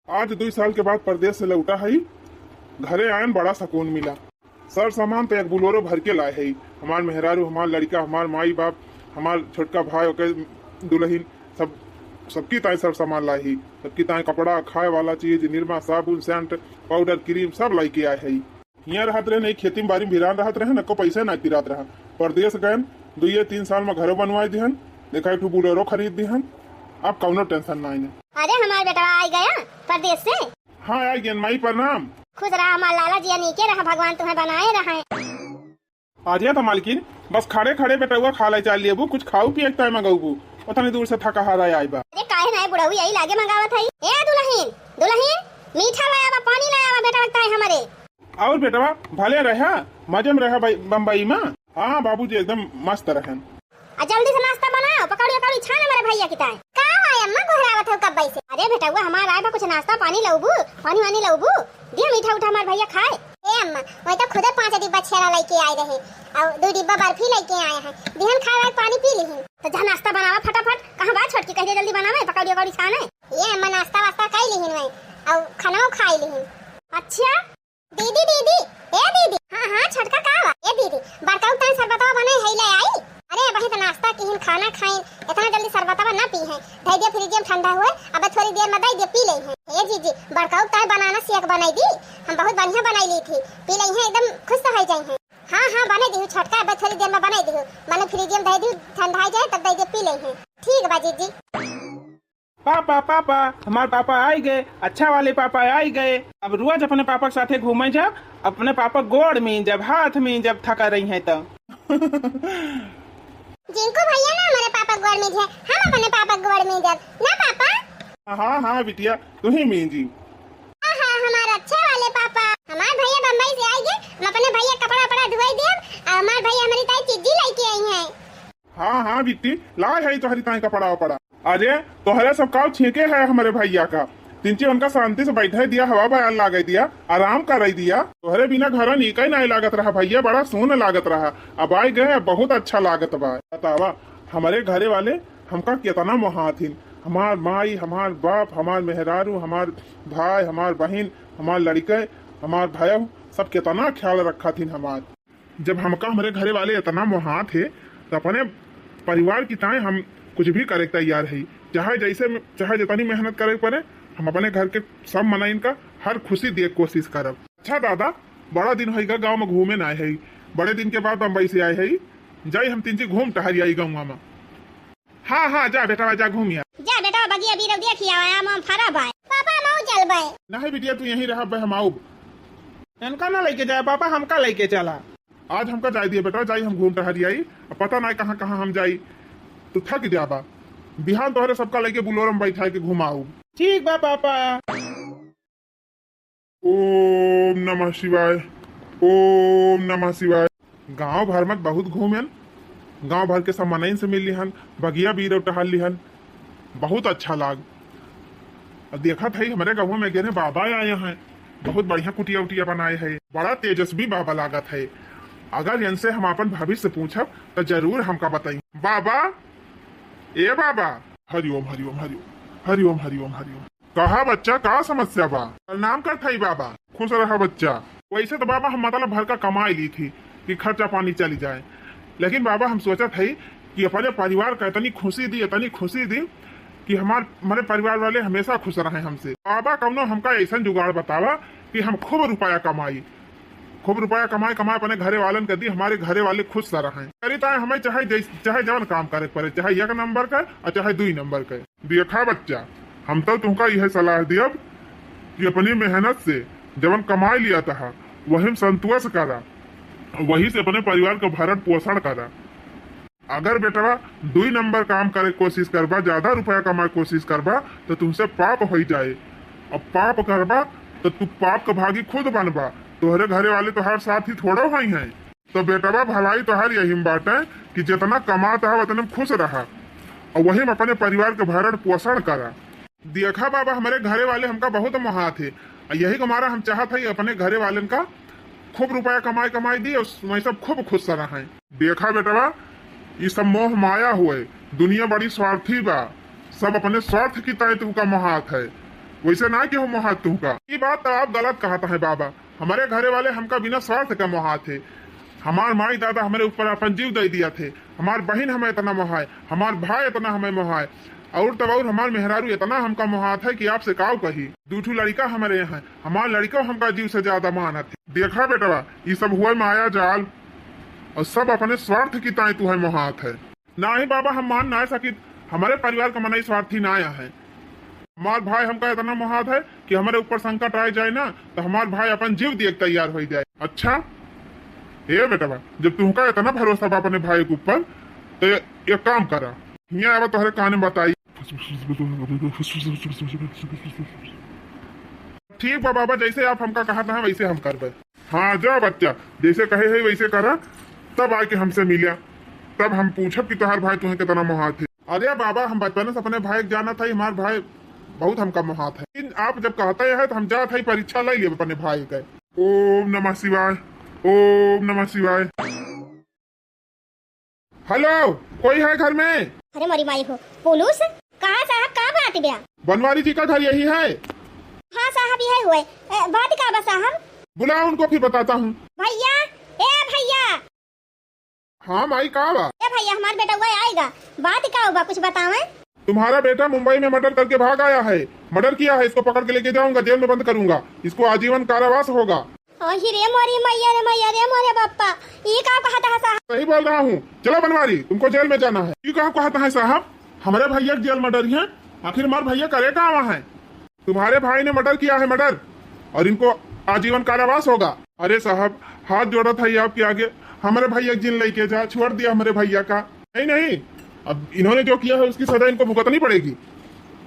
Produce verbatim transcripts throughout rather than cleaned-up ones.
आज दुई साल के बाद परदेस से लौटा हई, घरे आयन बड़ा सकून मिला। सर सामान तो एक बुलोरो भर के लाए हई। हमार मेहरारू, हमार लड़िका, हमार माई बाप, हमार छोटका भाई, ओके दुलहिन, सब, सबकी ताई सर सामान लाए हई। सबकी ताई कपड़ा, खाए वाला चीज, निरमा, साबुन, सेंट, पाउडर, क्रीम सब लाइके आए हई। हियाँ रहत रहेन, खेती में बारी में बिरान रहत रहेन, एको पैसे नाहीं पिरात रहा। परदेस गएन, दुइये तीन साल में घरो बनवाए दिहन, देखा एक ठो बुलेरो खरीद दिहन, अब कौनो टेंशन नाहीं ने। अरे हमार बेटवा आइ गया परदेस से। हाँ, आइ गएन माई, प्रणाम। खुश रहा हमार लाला जी, नीके रहा, भगवान तुम्हें बनाए रहे। अरे तो मालकिन, बस खड़े खड़े बेटवा खा ले चाल लेबू, कुछ खाऊ पिए के ताई मंगौबू, ओतनी दूर से थका हारा आइ बा। अरे काहे नाहीं बुढ़ऊ यही लागे मंगावत हई। ए दुलहिन, दुलहिन, मीठा लाया बा, पानी लाया बा बेटवा के ताई हमरे। और बेटवा भले रहा, मजे में रहा बई-, बम्बई में। हाँ बाबूजी एकदम मस्त रहन। आ जल्दी से नाश्ता बनाओ, पकौड़ी उकौड़ी छान हमारे भैया की ताई। का भाई अम्मा गोहरावत हो कब से? अरे बेटवा हमार आए बा कुछ नाश्ता पानी लउबू, पानी वानी लउबू, दिया मीठा उठा हमार भैया खाए। ए अम्मा, वही तो खुदे पाँच डिब्बा छेना लेके आए रहे और दो डिब्बा बर्फी लेके आए हैं, दिहन खाए वाए पानी पी लिहिन। तो जा नाश्ता बनावा फटाफट, कहाँ बा छोटकी, कह दे जल्दी बनावे, पकौड़ी उकौड़ी छाने। ये अम्मा नाश्ता वास्ता कर लिहिन वही और खाना खाई लिहिन। अच्छा दीदी, दीदी, ए दीदी। हाँ, हाँ, छोटका का बा? ए दीदी, बड़काऊ ताई शरबतवा बने है, ले आई? अरे, अबही तो नाश्ता किहिन, खाना खाइन, इतना जल्दी शरबतवा ना पी है। धई दिया फ्रिज में ठंडा हुए, अब थोड़ी देर में दई दिया, पी ले है। ए जीजी, बड़काऊ ताई बनाना शेक बनाई दी, हम बहुत बढ़िया बनाई ली थी, पी ले है, एकदम खुश तो हो जाई है। हाँ, हाँ, बने दिहु छोटका, अब थोड़ी देर में बनाई दिहु, मने फ्रिज में धई दिहु, ठंडा हो जाए तब दई दिया, पी ले है। ठीक बा जीजी। पापा, पापा, हमार पापा आइ गए, अच्छा वाले पापा आइ गए। अब रोज अपने पापा के साथे घूमे जाब, अपने पापा गोड़ में जब, हाथ में जब थका रही हैं तो। जिनको भैया ना हमारे पापा गोड़ में जे, हम अपने पापा गोड़ में जब ना पापा। हाँ, हाँ, बिटिया, तू ही मींजी। हाँ, हाँ, हमारे अच्छे वाले पापा, हमार भैया बम्बई से आइ गए, हम अपने भैया कपड़ा वपड़ा धुआई देब, और हमार भैया हमारी ताई चीजी लेके आई हैं। हाँ, हाँ, बिट्टी, लाए है तोहरी ताई कपड़ा वपड़ा। अरे, तोहरे सब काव छींके है हमरे भैया का। तिनची उनका शांति से बैठे दिया, हवा बयार लागे दिया, आराम करे दिया। तोहरे बिना घर नीके नाहीं लागत रहा भैया, बड़ा सुन्न लागत रहा। अब आइ गए, बहुत अच्छा लागत बा। बतावा, हमरे घरे वाले हमका केतना मोहात हिन। हमार माई, हमार बाप, हमार मेहरारू, हमार भाई, हमार बहिन, हमार लड़िके, हमार भयव, सब केतना ख्याल रखत हिन हमार। जब हमका हमरे घरे वाले इतना मोहात है, तो अपने परिवार की ताईं हम कुछ भी करे के तैयार है। चाहे जैसे, चाहे जितनी मेहनत करे के पड़े, हम अपने घर के सब मनइन का हर खुशी दिए के कोशिश करब। अच्छा दादा, बड़ा दिन होइगा गाँव में घूमे ना आए है, बड़े दिन के बाद बम्बई से आए है, जाई हम तिनची घूम टहरी आई गाँव में। हाँ, हाँ, जा बेटवा, जा घूम आ। जा बेटवा, बगिया बीरव देखी आवा, आम, आम फरा बा। पापा, हम आऊ चलबे। नहीं बिटिया, तू यहीं रह बे, हम आउब। इनका ना लेके जाए पापा, हमका लेके चला। आज हमका जाए दिए बेटा, जाई हम घूम टहरी आई। अब पता नहीं कहाँ कहाँ हम जाई, तू थक जाबा। बिहान तोहरे सबका लेके बुलोरो में बैठाए के घुमाऊ। ठीक बा पापा। ओम नमः शिवाय, ओम नमः शिवाय। गांव भर में बहुत घूमेन, गांव भर के सब मनइन से मिल लिहन, बगिया बीरव टहल लिहन, बहुत अच्छा लाग। अब देखत है हमरे गाँव में गेने बाबा आए हैं, बहुत बढ़िया कुटिया उटिया बनाए है, बड़ा तेजस्वी बाबा लागत है। अगर इनसे हम अपन भविष्य पूछब तो जरूर हमका बताई। बाबा, ए बाबा। हरिओम, हरिओम, हरिओम, हरिओम, हरिओम, हरिओम। कहा बच्चा, का समस्या बा? प्रणाम करत हई बाबा। खुश रहा बच्चा। वैसे तो बाबा हम मतलब भर का कमाई ली थी कि खर्चा पानी चली जाए, लेकिन बाबा हम सोचत हई कि अपने परिवार का इतनी खुशी दी, इतनी खुशी दी कि हमार, हमारे परिवार वाले हमेशा खुश रहें हमसे। बाबा कौनो हमका ऐसन जुगाड़ बतावा कि हम खूब रुपया कमाई, खूब रुपया कमाए, कमाए अपने घरे वालन के दी, हमारे घरे वाले खुश सा रहें। करी ताए हमें चाहे जैस-, चाहे जवन काम करे पड़े, चाहे एक नंबर का और चाहे दुई नंबर का। देखा बच्चा, हम तो तुमका यह सलाह दियब कि अपनी मेहनत से जवन कमाई लिया था, वही में संतोष करा, वही से अपने परिवार का भरण पोषण करा। अगर बेटवा दुई नंबर काम करे के कोशिश करबा, ज्यादा रुपया कमाए के कोशिश करबा, तो तुमसे पाप होई जाए। अब पाप करबा, तो तू पाप के भागी खुद बनबा। तोहरे घरे वाले तोहार साथी थोड़ो होई हैं। तो बेटवा, भलाई तोहार यही में बाटे कि जितना कमात है, उतने में खुश रहा और वही में अपने परिवार के भरण पोषण करा। देखा बाबा, हमारे घरे वाले हमका बहुत मोहात है, और यही के मारा हम चाहत है अपने घरे वालन का खूब रुपया कमाई, कमाई दी और वही सब खूब खुश रहा है। देखा बेटवा, ये सब मोह माया हुए, दुनिया बड़ी स्वार्थी बा, सब अपने स्वार्थ की ताई तुमका मोहात है। वैसे ना केहू मोहात तुहका। ई बात तो आप गलत कहत हैं बाबा, हमरे घरे वाले हमका बिना स्वार्थ के मोहात है। हमार माई दादा हमरे ऊपर अपन जीव दे दिया थे, हमार बहिन हमें इतना मोहाए, हमार भाई इतना हमें मोहाए, और तब और हमार मेहरारू इतना हमका मोहात है कि आपसे काव कही। दू ठू लड़का हमरे यहाँ, हमार लड़का हमका जीव से ज्यादा मानत है। देखा बेटवा, ई सब हुआ माया जाल, और सब अपने स्वार्थ की ताई तुहे मोहात है। नाही बाबा, हम मान ना सकित, हमारे परिवार का मनई स्वार्थी ना है। हमार भाई हमका इतना मोहात है कि हमारे ऊपर संकट आ जाए ना, तो हमार भाई अपन जीव दिए के तैयार हो जाए। अच्छा, ए बेटवा, जब तुमका इतना भरोसा बा अपने भाई के ऊपर, तो एक काम करा, हियाँ आवा, तोहरे कान में बताई। ठीक बा बाबा, जैसे आप हमका कहत हैं वैसे हम करबे। हाँ जा बच्चा, जैसे कहे है वैसे करा, तब आके हमसे मिल्या, तब हम पूछब कि तोहार भाई तुहे कितना मोहात है। अरे बाबा, हम बचपन से अपने भाई के जानत है, हमार भाई बहुत हमका मोहात है। लेकिन आप जब कहते हैं तो हम जात है परीक्षा ले लिए अपने भाई के। ओम नमः शिवाय, ओम नमः शिवाय। हेलो, कोई है घर में? अरे मोरी माई हो, पुलिस? कहाँ साहब, का बात बा? बनवारी जी का घर यही है? हाँ साहब, यही हुए। ए, बात का बा साहब? बुलाओ उनको, फिर बताता हूँ। भैया, ए भैया। हाँ माई, का बा? ए भैया, हमार बेटा हुआ आएगा, बात का बा, कुछ बतावे? तुम्हारा बेटा मुंबई में मर्डर करके भाग आया है। मर्डर किया है, इसको पकड़ के लेके जाऊंगा, जेल में बंद करूंगा, इसको आजीवन कारावास होगा। अहि रे मोरी मैया रे मैया रे मोरे बाप्पा, ई का कहत है साहब? सही बोल रहा हूँ, चलो बनवारी, तुमको जेल में जाना है। ई का कहत है साहब? हमारे भैया के जेल में डरी है, आखिर हमारे भैया करे का आवा है? तुम्हारे भाई ने मर्डर किया है, मर्डर, और इनको आजीवन कारावास होगा। अरे साहब, हाथ जोड़ा था ये आपके आगे, हमारे भैया के जिन लेके जा, छोड़ दिया हमारे भैया का। नहीं नहीं, अब इन्होंने जो किया है उसकी सजा इनको भुगतनी पड़ेगी।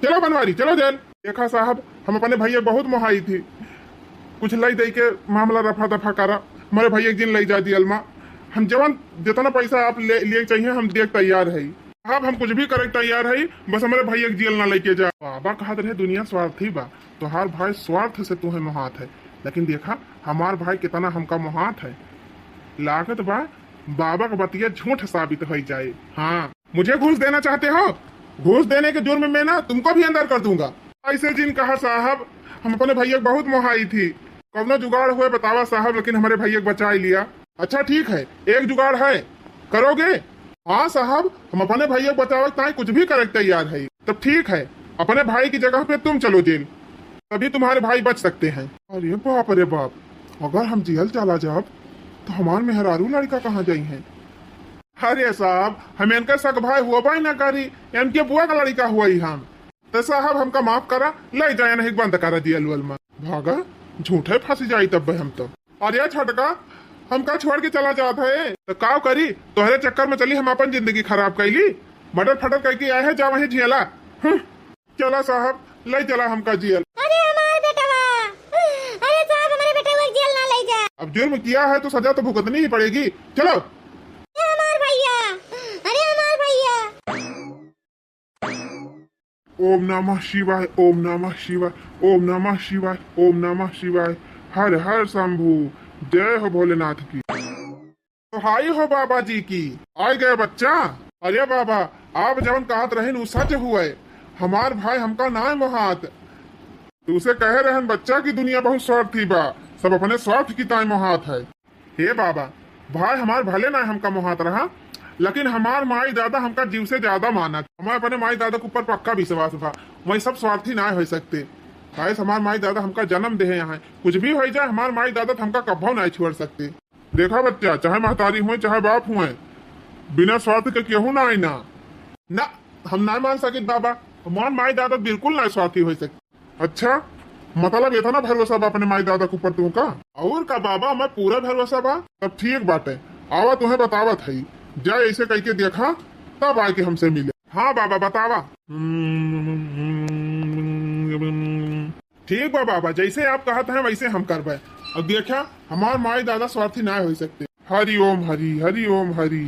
चलो बनवारी, चलो जेल। देखा साहब, हम अपने भैया बहुत मोहाई थी, कुछ लई दे के मामला रफा दफा करा, हमारे भैया के जिन लई जा जेल मा। हम जवन जितना पैसा आप ले लिए चाहिए हम देख तैयार है। साहब हम कुछ भी करे तैयार है, बस हमारे भैया के जेल ना लेके जा। बाबा कहत रहे दुनिया स्वार्थी बा, तोहार भाई स्वार्थ से तुहे मोहात है, लेकिन देखा हमार भाई कितना हमका मोहात है। लागत बा बाबा का बतिया झूठ साबित हो जाए। हाँ, मुझे घूस देना चाहते हो? घूस देने के जुर्म में ना तुमको भी अंदर कर दूंगा। ऐसे जिन कहा साहब, हम अपने भैया के बहुत मोहाई थी। कौनो जुगाड़ हुए बतावा साहब, लेकिन हमारे भैया के बचा ही लिया। अच्छा ठीक है, एक जुगाड़ है, करोगे? हाँ साहब, हम अपने भैया के बचावे ताई कुछ भी करे के तैयार है। तब ठीक है, अपने भाई की जगह पे तुम चलो जेल, तभी तुम्हारे भाई बच सकते हैं। अरे बाप रे बाप, अगर हम जेल चला जाब तो हमार मेहरारू लड़का कहाँ जाई हैं? अरे साहब, हम इनका सग भाई हुआ ही ना करी, इनके बुआ का लड़का हुआ ही हम। तो साहब हमका माफ करा, ले जाए नहीं बंद करा जेल वेल में। भागा, झूठे फंसी जाई तब हम तो। अरे छोटका, हमका छोड़ के चला जात है तो काव करी? तोहरे चक्कर में चली हम अपन जिंदगी खराब कैली, मर्डर फटर करके आए हैं, जा वहीं झेला। हम्म, चला साहब, ले चला हमका जेल। अरे हमार बेटवा, अरे साहब हमारे बेटवा के जेल ना ले जा। अब जुर्म किया है तो सजा तो भुगतनी ही पड़ेगी। चलो। अरे हमार भैया, अरे हमार भैया। ओम नमः शिवाय, ओम नमः शिवाय, ओम नमः शिवाय, ओम नमः शिवाय। हर हर शंभू। जय हो भोलेनाथ की। तो हाय हो बाबा जी की। आ गए बच्चा। अरे बाबा, आप जवन कहत रहन उ सच हुए। हमार भाई हमका नाय मोहात। तो उसे कहे रहन बच्चा की दुनिया बहुत स्वार्थी बा, सब अपने स्वार्थ की ताई मोहात है। हे बाबा, भाई हमार भले ना हमका मोहात रहा, लेकिन हमार माई दादा हमका जीव से ज्यादा मानत। हमार अपने माई दादा के ऊपर पक्का विश्वास बा, वही सब स्वार्थी ना हो सकते। काहे से हमार माई दादा हमका जन्म देहे हैं, कुछ भी हो जाए हमार माई दादा तो हमका कब्बो ना छोड़ सकते। देखा बच्चा, चाहे महतारी हुए चाहे बाप हुए, बिना स्वार्थ के केहू ना आई ना। ना, हम ना मान सकित बाबा, हमार माई दादा बिल्कुल ना स्वार्थी हो सकते। अच्छा, मतलब इतना भरोसा बा अपने माई दादा के ऊपर तुमका? और का बाबा, हमें पूरा भरोसा बा। तब ठीक बाटे, आवा तुम्हें बतावत हई, जा ऐसे कह के देखा, तब आके हमसे मिले। हाँ बाबा बतावा। ठीक बा बाबा, जैसे आप कहत हैं वैसे हम करबे। अब देखा, हमार माई दादा स्वार्थी ना हो सकते। हरि ओम हरि, हरि ओम हरि।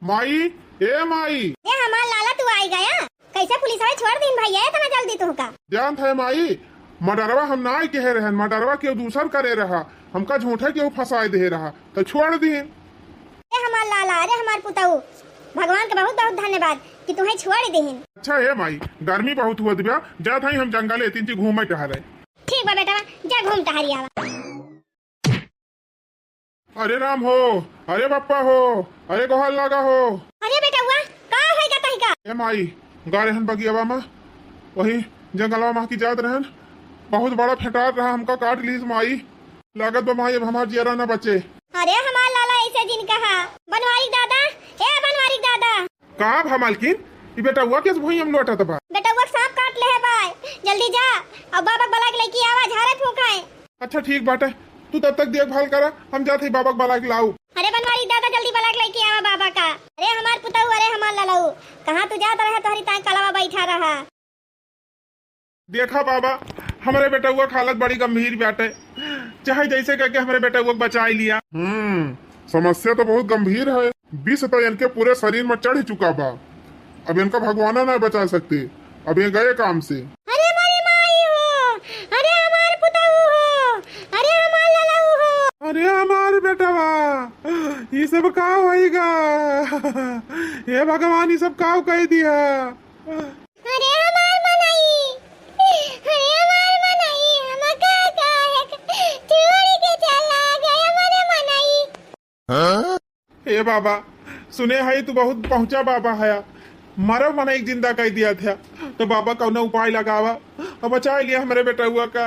माई, ए माई। ए हमार लाला, तू आई गया? कैसे पुलिस वाले छोड़ दीन भैया इतना जल्दी तुहका? जानत है माई, मर्डरवा हम ना कहे रहन, मर्डरवा केहू दूसर करे रहा, हमका झूठे केहू फंसाए दे रहा, तो छोड़ दीन। ए हमार लाला, अरे हमार पुतऊ, भगवान के बहुत बहुत धन्यवाद कि तुहैं छोड़ देहिन। अच्छा हे माई, गर्मी बहुत हुआ दिव्या, जात हई हम जंगल ए तीन ची घूमे टहरे। ठीक बा बेटवा, जा घूम टहरी आवा। अरे राम हो, अरे बप्पा हो, अरे गोहार लागा हो। अरे बेटवा, का होइगा तहिका? ए माई, गा रहन बगियावा मा, वही जंगलवा मा की जात रहन, बहुत बड़ा फेटार रहा, हमका काट लीस माई। लागत बा माई, अब हमार जियरा ना बचे। अरे हमार लाला, ऐसे जिन कहा। बनवारी दादा, ए बनवारी दादा। का भा मालकिन, ई बेटउआ केस भुइयाँ मा लोटत बा? बेटउआ के साँप काट लेहे बा। जल्दी जा, अब बाबा के बलाइ के लइके आवा, झारे फूँके। अच्छा ठीक बाटे, तू तब तक देखभाल करा, हम जात हई बाबा के बलाइ के लाउब। अरे बनवारी दादा, जल्दी बलाइ के लइके आवा बाबा का। अरे हमार पुतहु, अरे हमार ललऊ, कहाँ तू जात रहा, तोहरी ताई कलवा बैठा रहा। देखा बाबा, हमरे बेटउआ के हालत बड़ी गंभीर बाटे, चाहे जैसे करके हमरे बेटउआ के बचाइ लिया। हम्म, समस्या तो बहुत गंभीर है। विष तो इनके पूरे शरीर मा चढ़ चुका बा, अब इनका भगवाना ना बचा सकते, अब ये गए काम से। अरे हमारी माई हो, अरे हमार पुतहु हो, अरे हमार ललऊ हो। अरे हमार बेटवा, ई सब का होइगा? हे भगवान, ई सब का कइ दिया? अरे हमार मनई, अरे हमार मनई, हमका काहे छोड़ के चला गया मोरे मनई? ए बाबा, सुने हई तू बहुत पहुँचा बाबा हया, मरब मनई के जिंदा कइ दिया था, तो बाबा कउनो उपाय लगावा और बचाइ लिया हमरे बेटउआ का।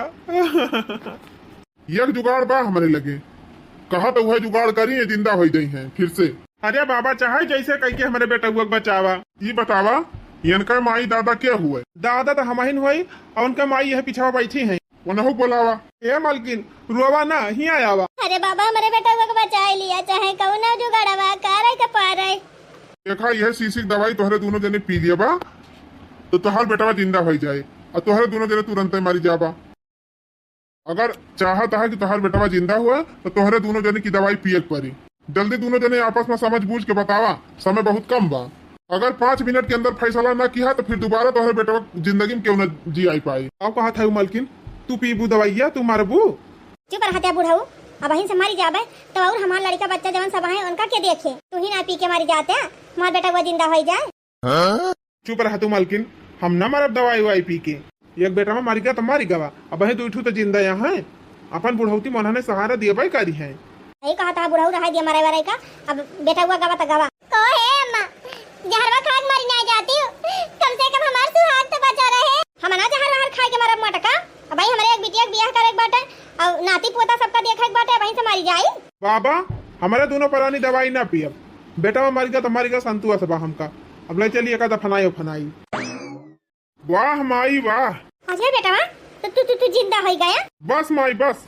एक जुगाड़ बा हमरे लगे, कहा तो वह जुगाड़ करी, ये जिंदा होइ जइहैं फिर से। अरे बाबा, चाहे जैसे कइके हमरे बेटउआ के बचावा। ई बतावा, इनका माई दादा के हुए? दादा तो हमहिन हुई, और उनका माई यह पिछवा बैठी है। उनहु बोलावा। ए मालकिन, रोवा ना, हियाँ आवा। अरे बाबा, हमरे बेटउआ के बचाइ लिया, चाहे कउनो जुगाड़वा करे के पारे। देखा, यह शीशी के दवाई तोहरे दुनो जने पी लिया बा, तो तोहार बेटवा जिंदा होइ जाए, और तोहरे दुनो जने तुरंते मरी जाबा। अगर चाहत है कि तोहार बेटवा जिंदा हुआ, तो तोहरे दुनो जने की दवाई पिए के पड़ी। जल्दी दुनो जने आपस मा समझ बूझ के बतावा, समय बहुत कम बा। अगर पाँच मिनट के अंदर फैसला ना किया, तो फिर दोबारा तोहरे बेटवा जिंदगी मा केहू ना जी आई पाई। अब कहा था मलकिन, तू पीबू दवाइया, तू मरबू? चुप रहा त्या बुढ़ऊ, अबहिन से मरी जाबे, तो और हमार लड़का बच्चा जवन सब है, उनका के देखे? तू ही ना पी के मरी जाते, हमार बेटवा जिंदा होइ जाए। चुप रह तू मलकिन, हम न मरब दवाई उवाई पी के। एक बेटवा मरि गवा त मरि गवा, अबहीं दुइ ठू त जिंदा यहाँ है। अपन बुढ़ौती मा उन्हने सहारा दियबे करिहैं। यही कहा था बुढ़ऊ रहा दिया मरे वरे का, अब बेटवा गवा त गवा। कहो हे अम्मा, जहरवा खा के मरि नाहीं जातिउ, कम से कम हमार सुहाग त बचा रहे। हम ना जहर वहर खाइ के मरब मोटका, अबहीं हमरे एक बिटिया के बियाह करे के बाटे, और नाती पोता सबका देखे के बाटे, अबहीं से मरि जाई। बाबा, हमरे दुनो परानी दवाई ना पियब, बेटवा मरि गवा त मरि गवा, संतुआ से बा हमका। अब ले चली एका दफनाई उफनाई। वाह माई वाह। अजय बेटवा, तो तू, तू, तू जिंदा होइ गया? बस माई बस,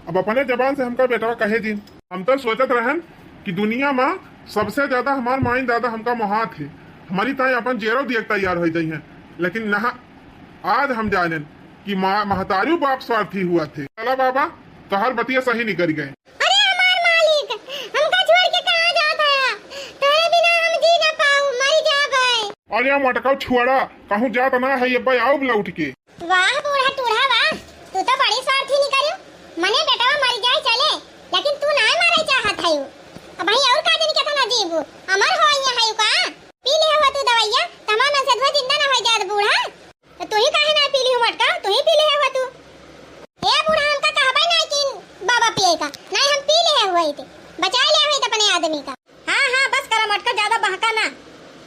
अब अपने जबान से हमका बेटवा कहे दिन। हम तो सोचत रहन कि दुनिया मा सबसे ज्यादा हमार माई दादा हमका मोहात है, हमरी ताई अपन जेरो दिए के तैयार होइ जइहैं, लेकिन नहा, आज हम जानेन कि मा-, महतारियो बाप स्वार्थी हुआ थे। चला बाबा, तोहार बतिया सही निकरि गए। अरे हमार मालिक, हमका छोड़ के कहाँ जात हया? तोहरे बिना हम जी ना पाऊ, मरि जाबे। अरे मोटका छुआड़ा, कहूँ जात ना है, ये बे आउब लौट के। वाह बूढ़ा टूढ़ा वाह, तू तो बड़ी स्वार्थी निकरियो। मने बेटवा मरि जाए चले, लेकिन तू ना मरे चाहत हयू। अबहीं और का जानी केतना जीबू, अमर हो यहाँ हयू का? पी ले हुआ तू दवाइया, त हमार मनसेधुआ जिंदा ना होइ जात बूढ़ा। त तू ही काहे ना पी ली हो मटका? तू ही पी ले हुआ तू। ए बूढ़ा, हमका कहबे नाहीं कि बाबा पिए का। नाहीं, हम पी ले हुआ ही थे। बचाइ ले हुआ ही थे अपने आदमी का। हाँ, हाँ, बस करा मटका, ज्यादा बहका ना।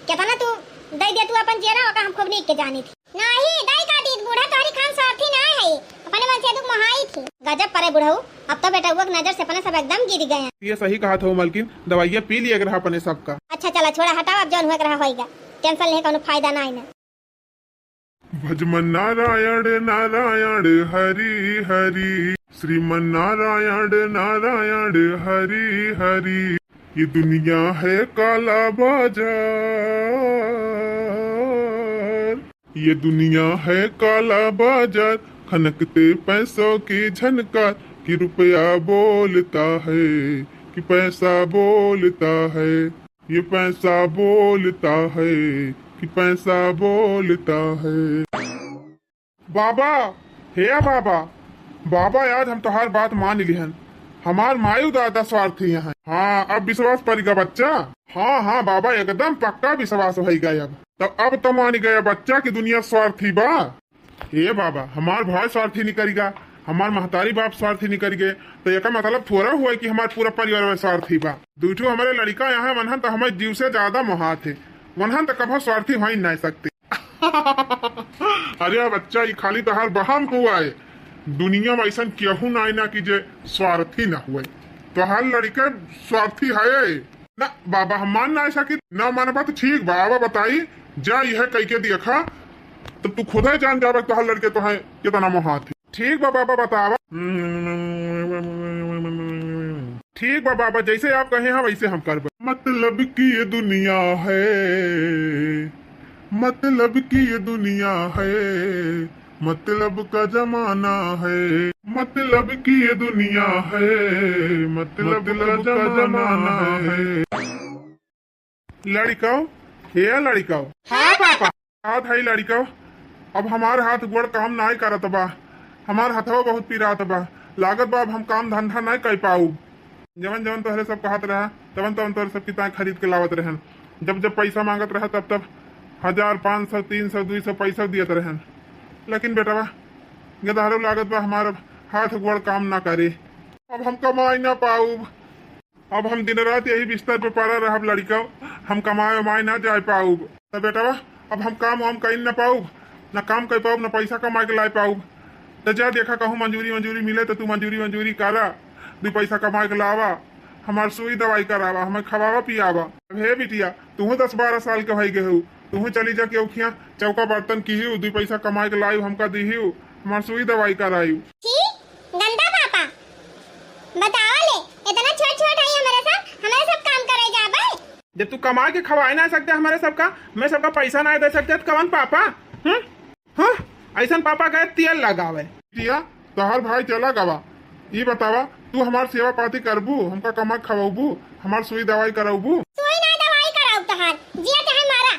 केतना तू दइ दे तू अपन जेरा, ओका हम खूब नीक के जानी थी। नाहीं, दइ का दीत बूढ़ा, तोहरी खान स्वार्थी ना है। अपने मनसेधु मोहाई थी। गजब परे बुढ़ऊ, अब तो बेटउआ के नजर से अपने सब एकदम गिर गए। ये सही कहा था मलकिन, दवाइया पी लिया के रहा अपने सबका। अच्छा चला छोड़ा, हटावा, अब जौन हुआ के रहा होइगा। Tension लेहे कौनो फायदा ना है ना। भजमन नारायण नारायण हरि हरि, श्रीमन नारायण नारायण हरि हरि। ये दुनिया है काला बाजार, ये दुनिया है काला बाजार, खनकते पैसों की झनकार, कि रुपया बोलता है, कि पैसा बोलता है। ये पैसा बोलता है, कि पैसा बोलता है। बाबा, हे बाबा, बाबा, आज हम तोहार बात मान लिहन। हमार मायू दादा स्वार्थी हैं। हाँ, अब विश्वास परिगा बच्चा। हाँ, हाँ बाबा, एकदम पक्का विश्वास होइ गए अब। तो अब तो मान गया बच्चा कि दुनिया स्वार्थी बा। ए बाबा, हमार भाई स्वार्थी निकरि गा, हमार महतारी बाप स्वार्थी निकरि गए, तो एका मतलब थोड़ा हुआ कि हमार पूरा परिवार में स्वार्थी बा। दुइ ठो हमरे लड़िका यहाँ वनहन तो हमारे जीव से ज्यादा मोहात है, वनहन तो कभो स्वार्थी होइ नहीं सकते। अरे बच्चा, ई खाली तोहार बहम हुआ है, दुनिया में ऐसन केहू नाई ना कि जे स्वार्थी ना हुए। तोहार लड़िका स्वार्थी है। ना बाबा, हम मान ना सकित। ना मानबा तो ठीक बा, आवा बताई, जा यह कह के देखा, तब तू खुदे जान जाबे तोहार लड़िका तोहे कितना मोहात है। ठीक बा बाबा, बतावा। ठीक बा बाबा, जैसे आप कहे हैं वैसे हम करबे। मतलब कि ये दुनिया है, मतलब कि ये दुनिया है, मतलब का जमाना है, मतलब कि ये दुनिया है, मतलब का जमाना है। लड़िकव, हे लड़िकव। हाँ पापा। हाथ है लड़िकव, अब हमार हाथ गोड़ काम नाय करत बा, हमार हथवा बहुत पिरात बा, लागत बा अब हम काम धंधा नाय कर पाऊ। जवन जवन तोहरे सब कहत रहा, तवन तवन तोहरे सब किताब खरीद के लावत रहन। जब जब पैसा मांगत रहा, तब तब हजार, पाँच सौ, तीन सौ, दुई सौ पैसा दियत रहन। लेकिन बेटवा, गदहरो लागत बा हमार, अब हाथ गोड़ काम ना करे, अब हम कमाई ना पाऊब। अब हम दिन रात यही बिस्तर पे पड़ा रहब लड़िका, हम कमाए उमाए ना जाए पाऊब। त बेटवा, अब हम काम वाम कई ना पाऊब, ना काम कर पाऊब, ना पैसा कमा के लाए पाऊब। त जा देखा, कहूँ मंजूरी वंजूरी मिले त तू मंजूरी वंजूरी करा, दू पैसा कमा के लावा, हमार सुई दवाई करावा, हमें खवावा पियावा। अब हे बिटिया, तूहू दस बारह साल के होई गए हो, तूहू चली जा के उखिया चौका बर्तन किहियो, दू पैसा कमा के लाइव, हमका दिहियो, हमार सुई दवाई कराइव। छी, गंदा पापा, बतावा ले, इतना छोट छोट है हमारे साथ, हमारे सब काम करे जाबे। जब तू कमा के खवाए ना सकते हमारे सबका, हमें सबका पैसा ना दे सकते, तो कवन पापा? हम्म? हाँ, ऐसन पापा गए तेल लगावे। बिटिया, तोहार भाई चला गवा। ई बतावा, तू हमार सेवा पाती करबू, हमका कमा खवाबू, हमार सुई दवाई कराबू? सुई ना दवाई कराऊ तोहार, जिया चाहे मारा।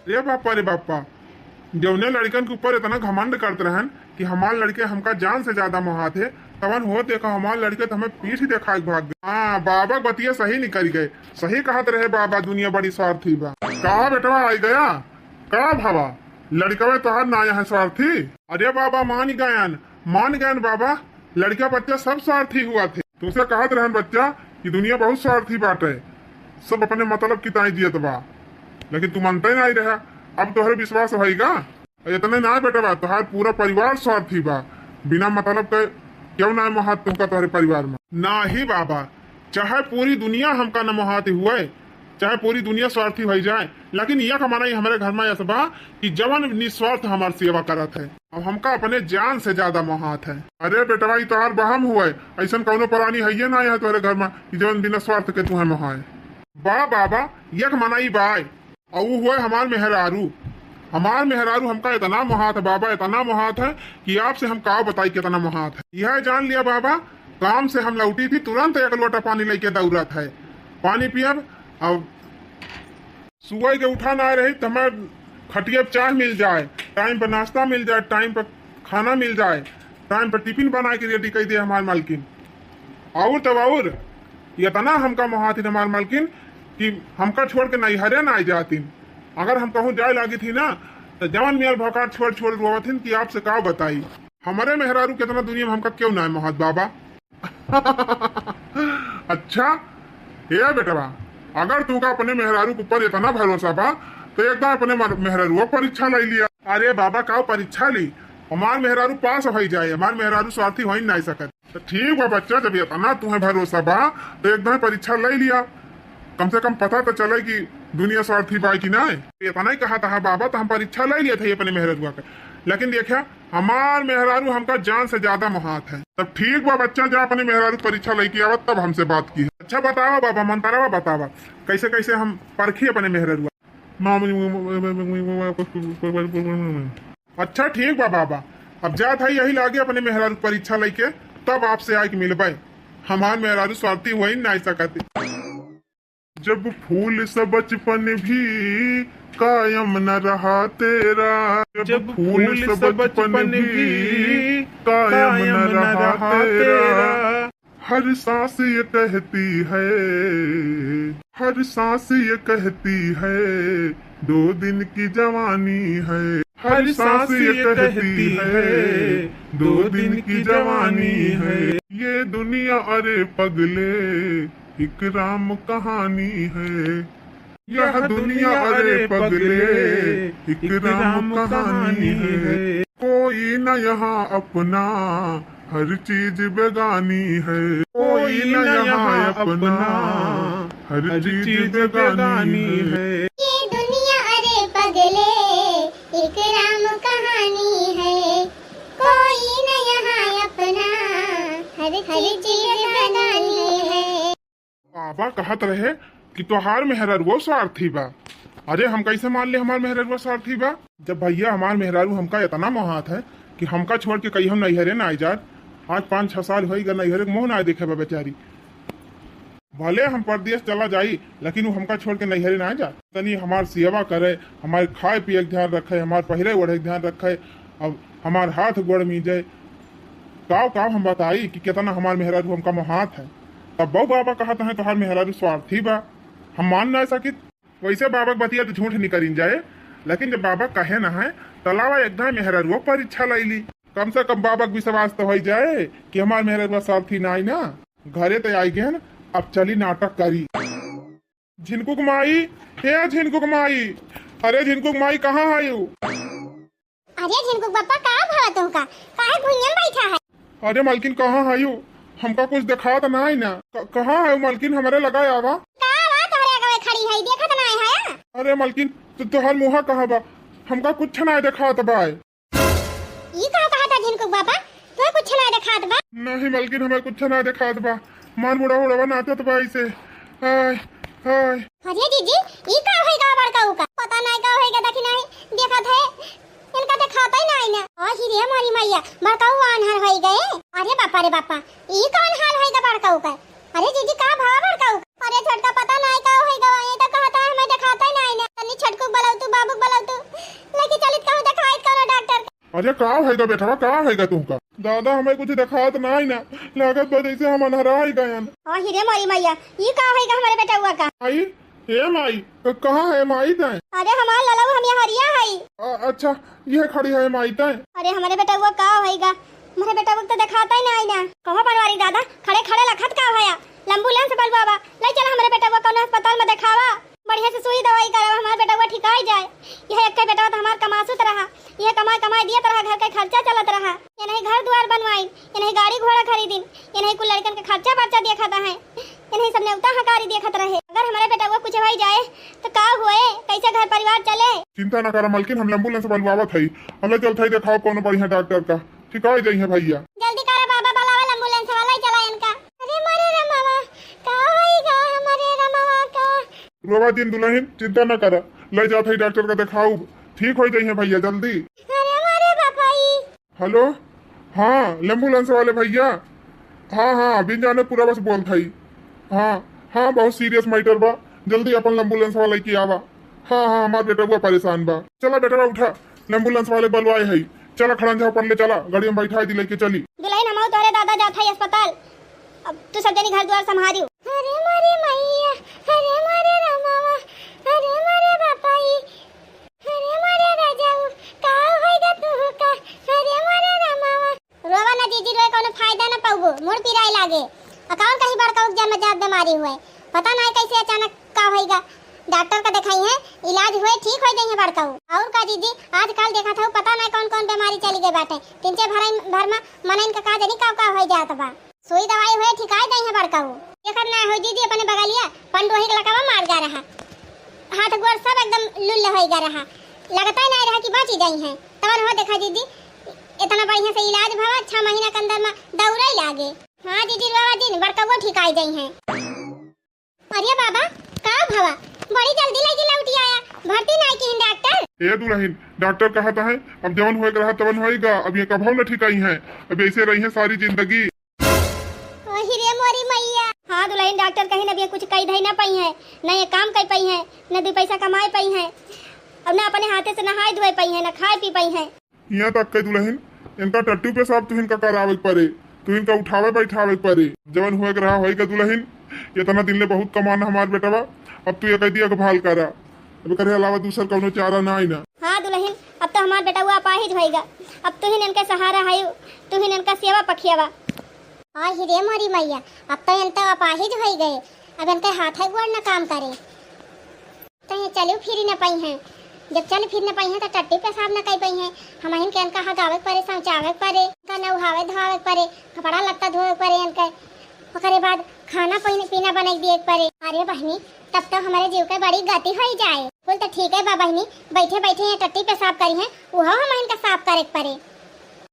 रे बापा, रे बापा, जौने लड़िकन के ऊपर इतना घमंड करत रहन कि हमार लड़िके हमका जान से ज्यादा मोहात है, तवन होत देखा हमार लड़िके तो हमें पीठ दिखाए के भाग गए। हाँ, बाबा के बतिया सही निकल गए, सही कहत रहे बाबा, दुनिया बड़ी स्वार्थी बा। का बेटवा आई गया? का भावा, लड़िकवे तोहार ना यहाँ स्वार्थी? अरे बाबा, मान गयन, मान गयन बाबा, लड़िका बच्चा सब स्वार्थी हुआ थे। तुमसे कहत रहन बच्चा कि दुनिया बहुत स्वार्थी बाटे, सब अपने मतलब की ताई जियत बा, लेकिन तू मानते नहीं रहा। अब तोहरे विश्वास होइगा? इतने ना बेटवा, तोहार पूरा परिवार स्वार्थी बा, बिना मतलब के क्यों ना मोहात तुमका तोहरे परिवार में। ना ही बाबा, चाहे पूरी दुनिया हमका न मोहाती हुए, चाहे पूरी दुनिया स्वार्थी हो जाए, लेकिन यक मनई हमरे घर में ऐसा बा कि जवन निस्वार्थ हमार सेवा करत है। अब हमका अपने जान से ज्यादा मोहात है। अरे बेटवा, ई तोहार बहम हुए, ऐसन कौनो प्राणी है ये ना है तोहरे घर में कि जवन बिना स्वार्थ के तुहे मोहाए। बा बाबा, यक मनई बाय, और वो हुए हमार मेहरारू। हमार मेहरारू हमका इतना मोहात है बाबा, इतना मोहात है कि आपसे हम का बताई कितना मोहात है। यह जान लिया बाबा, काम से हम लौटी थी, तुरंत एक लोटा पानी लेके दौड़त है, पानी पियब। अब सुबह के उठा ना रही तो हमार खटिया पे चाय मिल जाए, टाइम पर नाश्ता मिल जाए, टाइम पर खाना मिल जाए, टाइम पर टिफिन बना के रेडी कर दे हमार मालकिन। और तब और इतना हमका मोहातिन हमार मालकिन कि हमका छोड़ के नैहरे ना आई जातिन। अगर हम कहूँ जाए लागी थी ना, तो जवन मियाँ भौकाल छोड़ छोड़ रोवथिन कि आपसे का बताई। हमरे मेहरारू कितना दुनिया में हमका क्यों ना मोहात बाबा। अच्छा, ए बेटवा, अगर तुमका अपने मेहरारू के ऊपर इतना भरोसा बा, तो एकदम अपने मर-, मेहरारू पर परीक्षा ले लिया। अरे बाबा, का परीक्षा ली? हमार मेहरारू पास हो जाए, हमार मेहरारू स्वार्थी हो ही नहीं सकत। तो ठीक बा बच्चा, जब इतना तुम्हें भरोसा बा, तो एकदम परीक्षा ले लिया, कम से कम पता तो चले कि दुनिया स्वार्थी बा कि नहीं। इतना ही कहा था बाबा, तो हम परीक्षा ले लिया था अपने मेहरारुआ के, लेकिन देखा, हमार मेहरारू हमका जान से ज्यादा मोहात है। तब ठीक बा बच्चा, जा अपने मेहरारू परीक्षा लेके आवा, तब हमसे बात की। अच्छा बतावा बाबा, मंतरवा बतावा, कैसे कैसे हम परखी अपने मेहरारू। अच्छा ठीक बा बाबा, अब जात है यही लागे अपने मेहरारू परीक्षा लेके, तब आपसे आके मिलबे। हमार मेहरारू स्वार्थी हो ही नहीं सकत। जब फूल सा बचपन भी कायम न रहा तेरा, जब जब फूल फूल सा सा बचपन बचपन भी भी कायम कायम न न रहा रहा तेरा, तेरा। हर सांस ये कहती है, हर सांस ये कहती है, दो दिन की जवानी है। हर सांस ये कहती है, दो दिन की जवानी है। ये दुनिया अरे पगले, एक राम कहानी है। यह दुनिया अरे पगले, एक राम कहानी है। कोई न यहाँ अपना, हर चीज बेगानी है। कोई न यहाँ अपना, हर चीज बेगानी है। ये दुनिया अरे पगले, एक राम कहानी है। कोई न यहाँ अपना, हर चीज बेगानी है। बाबा कहत रहे कि तोहार मेहरारुओ स्वार्थी बा। अरे, हम कैसे मान ले हमार मेहरारुआ स्वार्थी बा? जब भैया हमार मेहरारू हमका इतना मोहात है कि हमका छोड़ के कहीं हम नैहरे ना आई जात। आज पाँच छह साल होई गए नैहरे के मुँह ना देखे बा बेचारी। भले हम परदेस चला जाई, लेकिन वो हमका छोड़ के नैहरे ना आई जात। तनी हमार सेवा करे, हमारे खाए पिए के ध्यान रखे, हमार पहिरे ओढ़े के ध्यान रखे, अब हमार हाथ गोड़ मीजे। काव काव हम बताई कि कितना हमार मेहरारू हमका मोहात है। तब बाबा कहत हैं तोहार मेहरारू स्वार्थी बा, हम मान ना सकित। वैसे बाबा के बतिया तो झूठ निकरिन जाए, लेकिन जब बाबा कहे ना है, तलावा एकदम मेहरारुआ परीक्षा लैली। कम से कम बाबा के विश्वास तो हो जाए कि हमार मेहरारुआ स्वार्थी ना आई ना। घरे तो आई गए, अब चली नाटक करी। झिनकुक माई, हे झिनकुक माई, अरे झिनकुक माई कहाँ है यू? अरे झिनकुक बप्पा, का भवा तुमका? काहे भुइयां बैठा है? अरे मलकिन, कहाँ है यू? हमका कुछ देखात ना है ना। क-, कहाँ है मलकिन, हमरे लगा आवा। का आवा, तोहरे आगे खड़ी है, देखत ना है? अरे मलकिन, तो तोहर मुँह कहाँ बा? हमका कुछ ना देखात बा। ई का कहा था झिनकुक बाबा? तो कुछ ना देखात बा? नहीं मलकिन, हमें कुछ ना देखात बा। मार मुड़ा उड़वा नाचत बा इसे। हाय, हाय। अरे जीजी, ई का होई गा बड़का उका? पता नहीं का होई गा, देखी नहीं, देखत है। इनका देखात ही नहीं ना। ओ ही रे मोरी मैया, बड़का उ आन्हर होई गए। अरे बापा रे बापा, ई कौन हाल होई गा बड़का उका? अरे जीजी, का भवा बड़का उका? अरे छोटका, पता नहीं का होई गा, ये तो कहता है, हमें देखात ही नहीं ना। तनी छोटकू बुलाऊ तू, बाबू बुलाऊ तू, लेके चलित कहूँ देखाइत कौनो डॉक्टर। अरे का होई गा बेटवा, का होई गा तुमका? दादा, हमें कुछ देखात नाई ना, लागत बा जैसे हम अन्हराई गयन। ओ ही रे मोरी मैया, ई का होई गा हमरे बेटउआ का? आई, ए माई, क-, कहाँ है माई तैं? अरे हमार ललऊ, हम यहाँ हरिया हई। अ-, अच्छा, ये खड़ी है माई तैं? अरे हमरे बेटउआ का होई गा? हमरे बेटउआ तो देखात ही नाई ना। कहो बनवारी दादा, खड़े खड़े लखत का भया? एम्बुलेंस बलवावा, ले चला हमरे बेटउआ कौनो अस्पताल में देखावा। बढ़िया से सुई दवाई करावा, हमार बेटउआ ठिकाई जाए। यह एक बेटवा तो हमार कमासुत रहा, यह कमाई कमाई दियत रहा, घर के खर्चा चलत रहा। ये नहीं घर दुआर बनवाइन, ये नहीं गाड़ी घोड़ा खरीदिन, ये नहीं कुल लड़कन के खर्चा बर्चा देखत है, ये नहीं सब नेवता हकारी देखत रहे। अगर हमारे बेटउआ कुछ होई जाए तो का होए, कैसे घर परिवार चले? चिंता ना करा मलकिन, हम एम्बुलेंस बलवावत हई, हम ले चलत हई देखाओ कौनो बढ़िया डॉक्टर का। ठिकाई जइहें भैया। जल्दी करा बाबा, बुलावा एम्बुलेंस वाला, ही चला इनका। अरे मोरे रमावा, का होई गा हमरे रमावा का? रोवा जिन दुलहिन, चिंता न करा, ले जात हई डॉक्टर का देखाउब, ठीक होई जइहें भैया जल्दी। अरे मोरे बापाई। हेलो, हाँ एम्बुलेंस वाले भैया, हाँ हाँ बिन जाने पूरा बस बोलत हई। हाँ हाँ, बहुत सीरियस मैटर बा, जल्दी अपन एम्बुलेंस वाला लेके आवा। हाँ हाँ, हमार बेटवा परेशान बा। चला बेटवा उठा, एम्बुलेंस वाले बलवाए हई। चला खड़ंजा पर ले चला, गाड़ी में बैठा दी लेके चली। दुलहिन, हमहू तोरे दादा जात हई अस्पताल, अब तू सब जनी घर दुआर संभारियो। अरे मोरे मैया, अरे मोरे रमावा, अरे मोरे बापाई, अरे मोरे राजाऊ, का होई गा तू का? अरे मोरे रमावा। रोवा ना जीजी, रोए कौनो फायदा ना पाउबो, मुड़ पिराए लागे। आ कौन कही बड़का उक जन्मजात बीमारी हुए, पता नहीं कैसे अचानक का होई गा। डॉक्टर का देखाई है, इलाज हुए ठीक हो जाइए बड़का उक। और का जीजी, आजकल देखत हऊ पता नहीं कौन कौन बीमारी चली गई बाटे। तीन चार भर, भर में मनइन का का जानी का का होई जात बा। सुई दवाई हुए ठिकाई जाइए बड़का उक। देखत ना हो जीजी, अपने बगलिया पंडोही के लकवा मार जा रहा, हाथ गोड़ सब एकदम लुल्ल होई गा रहा, लगता ही नहीं रहा कि बाँची जाइए। तवन हो देखा जीजी, इतना बढ़िया से इलाज भवा, छह महीना के अंदर में दौड़े लागे। हाँ जीजी, बाबा जी, बड़कउआ ठिकाई जइहें। अरे बाबा, का भवा? बड़ी जल्दी लगी लौटी आया, भर्ती नाई किहिन डॉक्टर? ए दुलहिन, डॉक्टर कहत है, अब जवन होए के रहा तवन होई गा, अब ये कभौ न ठिकाई हैं, अब ऐसे रही हैं सारी जिंदगी। ओही रे मोरी मैया। हाँ दुलहिन, डॉक्टर कहिन अब ये कुछ कई धई ना पइहें, न ये काम कई पइहें, न दुई पैसा कमाए पइहें, अब न अपने हाथे से नहाए धोए पइहें, न खाए पी पइहें। यहाँ तक के दुलहिन, इनका टट्टू पेशाब तो इनका करावे के पड़े, तू इनका उठावे बैठावे के परे। जवन हुए के रहा होई का दुलहिन, इतना दिन ले बहुत कमान हमार बेटवा, अब तू ये कह दिया के भाल करा, अब करे अलावा दूसर कौनो चारा ना आई ना। हाँ दुलहिन, अब तो हमार बेटवा अपाहिज होइगा, अब तू ही इनके सहारा है, तू ही इनका सेवा पखियावा। और ही रे मोरी मैया, अब तो इन तो अपाहिज होई गए, अब इनके हाथ है गोड़ न काम करे। तो ये चलियो फिरी न पाई हैं। जब चल फिर न पाई हैं तो टट्टी पेशाब न कर पाई हैं। हमहिन के इनका हगावे के परे, शौचावे के परे, इनका नहावे धोआवे के परे, कपड़ा लत्ता धोवे के परे इनके। ओकरे बाद खाना पीना, पीना बनाई दिए के परे। अरे बहनी, तब तो हमारे जीव के बड़ी गति होई जाए। बोल तो ठीक है बा बहनी, बैठे बैठे ये टट्टी पेशाब करी हैं, उहो हमहिन का साफ करे के परे।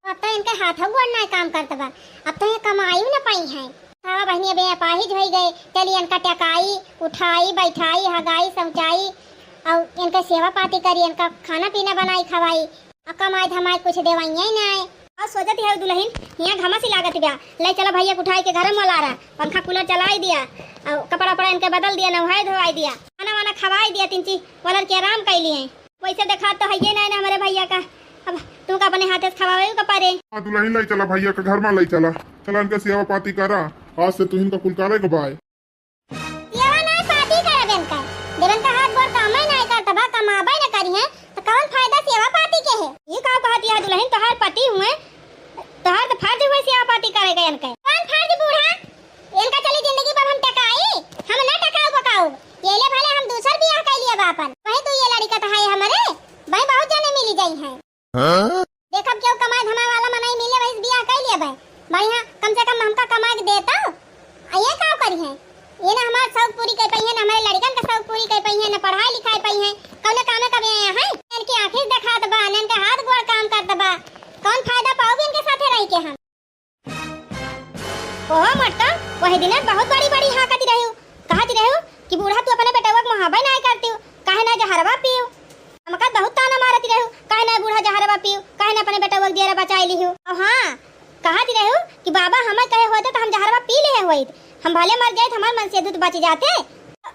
अब तो इनके हाथों गोड़ नाय काम करत बा, अब तो ये कमाई न पाई हैं। हाँ बहनी, अब ये अपाहिज होई गए, चली इनका टकाई, उठाई, बैठाई, हगाई, शौचाई, और इनका सेवा पाती करी, इनका खाना पीना बनाई, खवाई, और कमाई धमाई कुछ देवाइया ही ना आए। और सोचत है दुलहिन, यहाँ घामसी लागत बा, ले चला भैया के उठाई के घर में लारा, पंखा कूलर चलाई दिया, और कपड़ा उपड़ा इनके बदल दिया, नहाई धोवाई दिया, खाना वाना खवाई दिया, तीन चीज वलर के आराम कैली हैं। वैसे देखा तो हइये नाय ना हमरे भैया का, अब तुमका अपने हाथे से खवावे का परे। हाँ दुलहिन, ले चला भैया के घर में ले चला, चला इनके सेवा पाती करा, आज से तुहिन का कुल करे के बाय। सेवा नाय पाती करब इनका, जब इनका हाथ गोड़ कामे नाय करत बा, कमाबे न करी हैं, तो कौन फायदा सेवा पाती के है? ये का कहत है दुलहिन, तोहार पति हुए, तोहार तो फर्ज हुए सेवा पाती करे के इनके। कौन फर्ज बूढ़ा? इनका चली जिंदगी भर हम टकाई, हम ना टकाऊ बकाऊ। ये ले भले हम दूसर बियाह कर लिया बा अपन। वही तू ये लड़का तो है हमरे, वही बहुत जने मिली जाई हैं। हाँ? देखब केहू कमाए धमाए वाला मनई मिले वही से बियाह कर लिया बा। बढ़िया, कम से कम हमका कमा के देता। आ ये का करी हैं? ये ना हमार शौक पूरी कर पाई है, ना हमारे लड़कन का शौक पूरी कर पाई है, ना पढ़ाई लिखाई पाई है। कौने कामे का भी आया है? इनकी आँखें देखात बा, ना इनके हाथ गोड़ काम करत बा। कौन फायदा पाऊब इनके साथे रह के हम? ओहो मटका, वही दिने बहुत बड़ी बड़ी हाँकती रही, कहती रही कि बूढ़ा तू अपने बेटवा के मुहाबे नाय करती, काहे ना जहरवा पीऊ? हमका बहुत ताना मारती रही, काहे ना बूढ़ा जहरवा पीऊ, काहे ना अपने बेटवा के दियरा बचाई लिहू। और हाँ, कहती रही कि बाबा हमें कहे होते तो हम जहरवा पी लिहे होइत, हम भले मर जाइत, हमार मनसेधु त बच जाते।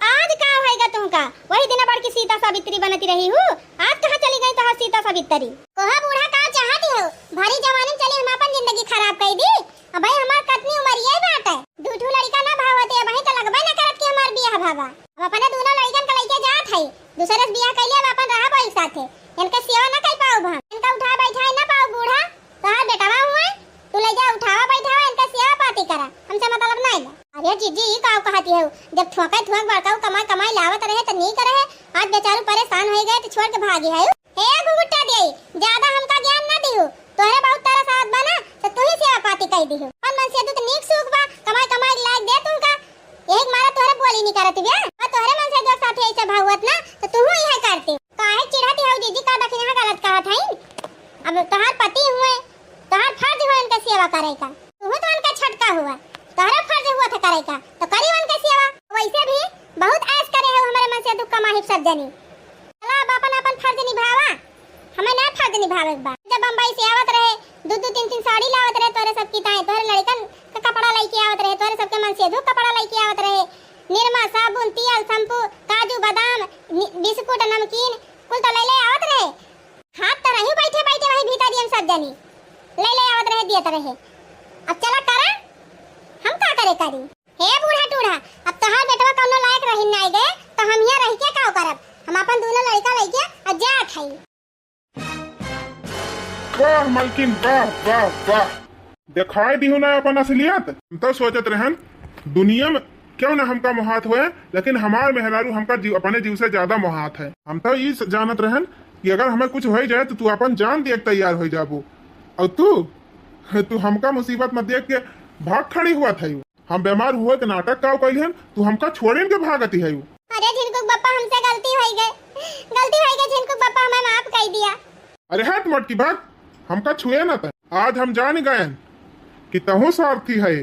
आज का होएगा तुमका? वही दिन बड़की सीता सावित्री बनती रही हूँ, आज कहाँ चली गई तोहार सीता सावित्री? कोहा बूढ़ा का चाहती हो? भारी जवानी चली हम अपन जिंदगी खराब कर दी। अब भाई हमार कतनी उम्र ये बात है, दू ठो लड़का ना भावते, अब तो लगबे ना करत कि हमार बियाह भावा। अब अपने दोनों लड़कन का लइके जात है, दूसरे से बियाह कर लिया, अब अपन रहब एक साथे। इनके सेवा ना कर पाऊब हम, इनका उठा बैठा ना पाऊब बूढ़ा। तोहार बेटवा हुए, तू ले जा, उठावा बैठावा, इनका सेवा पाती करा, हमसे मतलब नहीं बा। अरे जीजी, ई का कहती हो? जब थोके थोक बड़का कमाई कमाई लावत रहे तो नीक रहे, आज बेचारू परेशान हो गए तो छोड़ के भागी है। ए घुघुट्टा दे, ज्यादा हमका ज्ञान ना दिहु, तोहरे बहुत तरस आवत बा ना, तो तू ही सेवा पाती कर दिहु। अपन मनसेधु तो नीक सूख बा, कमाई कमाई लायक दे तुमका, यही के मारा तोहरे बोली नहीं करत बिया। और तोहरे मनसेधु के साथ ऐसे भागवत ना, तो तू ही है करती। काहे चिढ़ाती हो जीजी, का दखिनहा गलत कहत हई? अब तोहार पति हुए, तोहार फर्ज हुए उनके सेवा करे का। तू तो उनके छटका हुआ, तोहरा फर्ज हुआ था करे का, तो करी उनके सेवा। वैसे भी बहुत ऐश करे हो हमारे मनसेधु कमाही सब जनी। चला अब अपन अपन फर्ज निभावा, हमें ना फर्ज निभावे के बा। जब बम्बई से आवत रहे, दू दू तीन तीन साड़ी लावत रहे तोरे सब की ताई, तोरे लड़कन का कपड़ा लेके आवत रहे, तोरे सबके मनसेधु कपड़ा लेके आवत रहे, निरमा, साबुन, तेल, शैम्पू, काजू, बादाम, नि-, बिस्कुट, नमकीन, कुल तो ले ले आवत रहे। खात तो रही बैठे बैठे वही भीतर हम सब जनी, ले ले आवत रहे, दियत रहे। अब चला करा, हम का करे करी? हे बूढ़ा टूढ़ा, अब तोहार बेटवा कौनो लायक रही ना गए, तो हम यहाँ रह के का करब? हम अपन दोनों लड़का लेके अब जात हई। वाह मलकिन, वाह, वाह, वाह। दिखाई दिहु ना अपन असलियत। हम तो सोचत रहन, दुनिया में क्यों ना हमका मोहात होए, लेकिन हमार मेहरारू हमका जीव, अपने जीव से ज्यादा मोहात है। हम तो ई स-, जानत रहन कि अगर हमें कुछ हो जाए, तो तू अपन जान दिए के तैयार हो जाबू। और तू, तू हमका मुसीबत में देख के भाग खड़ी हुआ था। हम बीमार हुए के नाटक काव कइली हन, तू हमका छोड़िन के भागती है। अरे झिनकुक बप्पा, हमसे गलती होई गए, गलती होई गए झिनकुक बप्पा, हमें माफ कर दिया। अरे हट मोटकी भाग, हमका छुए ना तै। आज हम जान गए कि तहु स्वार्थी है।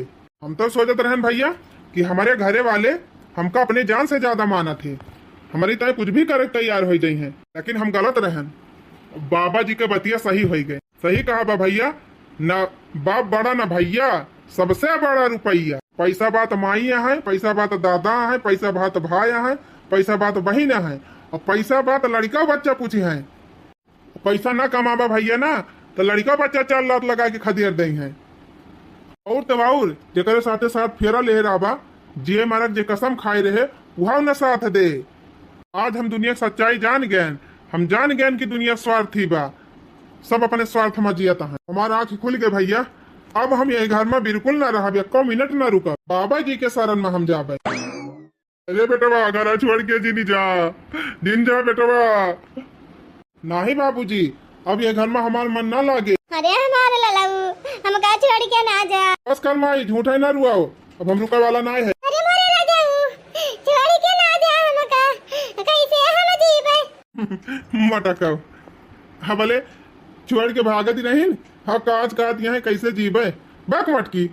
हम तो सोचत रहन भैया कि हमारे घरे वाले हमका अपने जान से ज्यादा मानत है, हमारी ताई कुछ भी करे के तैयार हो जाई हैं, लेकिन हम गलत रहन। बाबा जी के बतिया सही होई गए। सही कहा बा भैया, ना बाप बड़ा ना भैया, सबसे बड़ा रुपया। पैसा बात माई है, पैसा बात दादा है, पैसा बात भाई है, पैसा बात बहिन है, और पैसा बात लड़का बच्चा पूछी है। पैसा ना कमाबा भैया ना, तो लड़का बच्चा चार लात लगा के खदेड़ दे हैं। और तब और जेकरे साथे साथ फेरा ले रहा बा, जिए मरक जे कसम खाए रहे, वह न साथ दे। आज हम दुनिया के सच्चाई जान गए, हम जान गए कि दुनिया स्वार्थी बा, सब अपने स्वार्थ में जियत हैं। हमार आँख खुल गए भैया, अब हम ये घर में बिल्कुल ना रहब, एको मिनट ना रुकब। बाबा जी के शरण में हम जाबे। अरे बेटवा, घर छोड़ के जिन जा, जिन जा बेटवा। नाही बाबूजी, अब ये घर में हमार मन ना लागे। अरे हमारे ललऊ, हमका छोड़ के ना जा। बस कर माई, झूठा ही ना रुआओ, अब हम रुके वाला ना है। अरे मोरे राजाऊ, छोड़ के ना जा हमका, कैसे हम जीबे? मटकाओ, हाँ बोले, छोड़ के भागत ही नहीं, हाँ काज काज यहाँ कैसे जीबे? बक मटकी,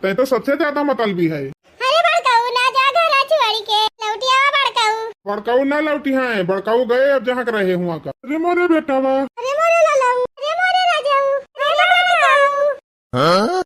तै तो सबसे ज्यादा मतलबी है। अरे बड़काऊ, ना जा घरा छोड़ के, लौटिया बड़काऊ। बड़काऊ ना लौटी हैं, बड़काऊ गए अब जहाँ के रहे हुआ का। अरे मोरे बेटावा। अरे मोरे लालाऊ, अरे मोरे राजाऊ, अरे बड़काऊ। हाँ?